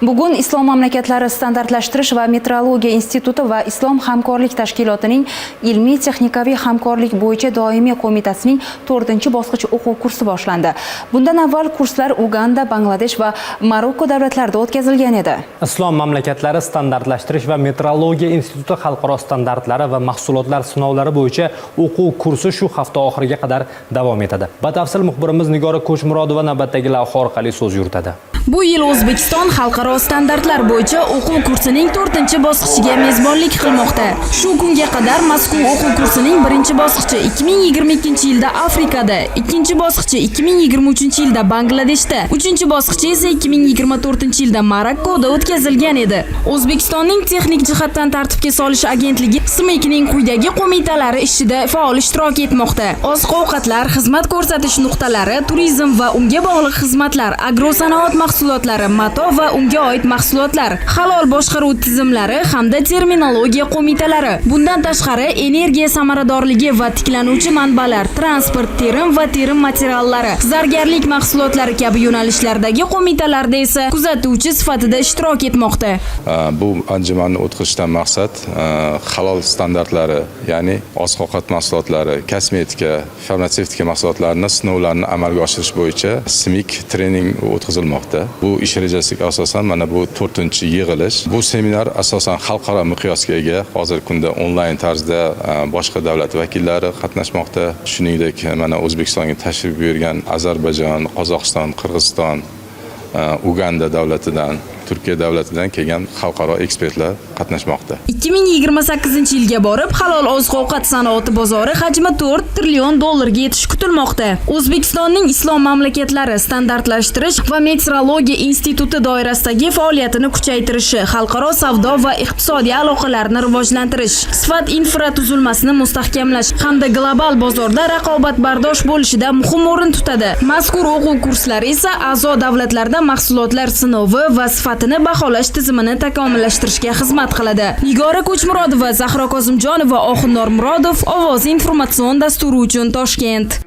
Bugun Islom mamlakatlari standartlashtirish va metrologiya instituti va Islom hamkorlik tashkilotining ilmiy texnikaviy hamkorlik bo'yicha doimiy qo'mitasining 4-bosqich o'quv kursi boshlandi. Bundan avval kurslar Uganda, Bangladesh va Marokko davlatlarida o'tkazilgan edi. Islom mamlakatlari standartlashtirish va metrologiya instituti xalqaro standartlari va mahsulotlar sinovlari bo'yicha o'quv kursi shu hafta oxiriga qadar davom etadi. Batafsil muxbirimiz Nigora Ko'chmurodova navbatdagi lavha orqali so'z yuritadi. Bu yil O'zbekiston xalqaro standartlar bo'yicha o'quv kursining 4-bosqichiga mezbonlik qilmoqda. Shu kunga qadar mazkur o'quv kursining birinchi bosqichi 2022-yilda Afrikada, ikkinchi bosqichi 2023-yilda Bangladeshda, uchinchi bosqichi esa 2024-yilda Marokkoda o'tkazilgan edi. O'zbekistonning texnik jihatdan tartibga solish agentligi SMIKning quyidagi qo'mitalari ishida faol ishtirok etmoqda: oziq-ovqatlar, xizmat ko'rsatish nuqtalari, turizm va unga bog'liq xizmatlar, agrosanoat mahsulotlari, mato va unga oid mahsulotlar, halol boshqaruv tizimlari hamda terminologiya qo'mitalari. Bundan tashqari, energiya samaradorligi va tiklanuvchi manbalar, transport, terim va terim materiallari, zargarlik mahsulotlari kabi yo'nalishlardagi qo'mitalarda esa kuzatuvchi sifatida ishtirok etmoqda. Bu anjumanni o'tkazishdan maqsad halol standartlari, ya'ni oziq ovqat mahsulotlari, kosmetika, farmatsevtika mahsulotlarini sinovlarini amalga oshirish bo'yicha SMIK trening o'tkazilmoqda. Bu ish rejasiga asosan mana bu to'rtinchi yig'ilish. Bu seminar asosan xalqaro miqyosga ega. Hozirgi kunda onlayn tarzda boshqa davlat vakillari qatnashmoqda. Shuningdek, mana O'zbekistonga tashrif buyurgan Ozarbayjon, Qozog'iston, Qirg'iziston, Uganda davlatidan, Turkiya davlatidan kelgan xalqaro ekspertlar qatnashmoqda. 2028 yilga borib halol oziq-ovqat sanoati bozori hajmi 4 trillion dollarga yetishi kutilmoqda. O'zbekistonning Islom mamlakatlari standartlashtirish va metrologiya instituti doirasidagi faoliyatini kuchaytirishi, xalqaro savdo va iqtisodiy aloqalarni rivojlantirish, sifat infratuzilmasini mustahkamlash hamda global bozorda raqobatbardosh bo'lishida muhim o'rin tutadi. Mazkur o'quv kurslari esa a'zo davlatlarda mahsulotlar sinovi va sifatini baholash tizimini takomillashtirishga xizmat qiladi. Nigora Ko'chmurodova, Zahro Kozimjonova, Oxun Normurodov, Ovoz informatsion dasturi uchun Toshkent.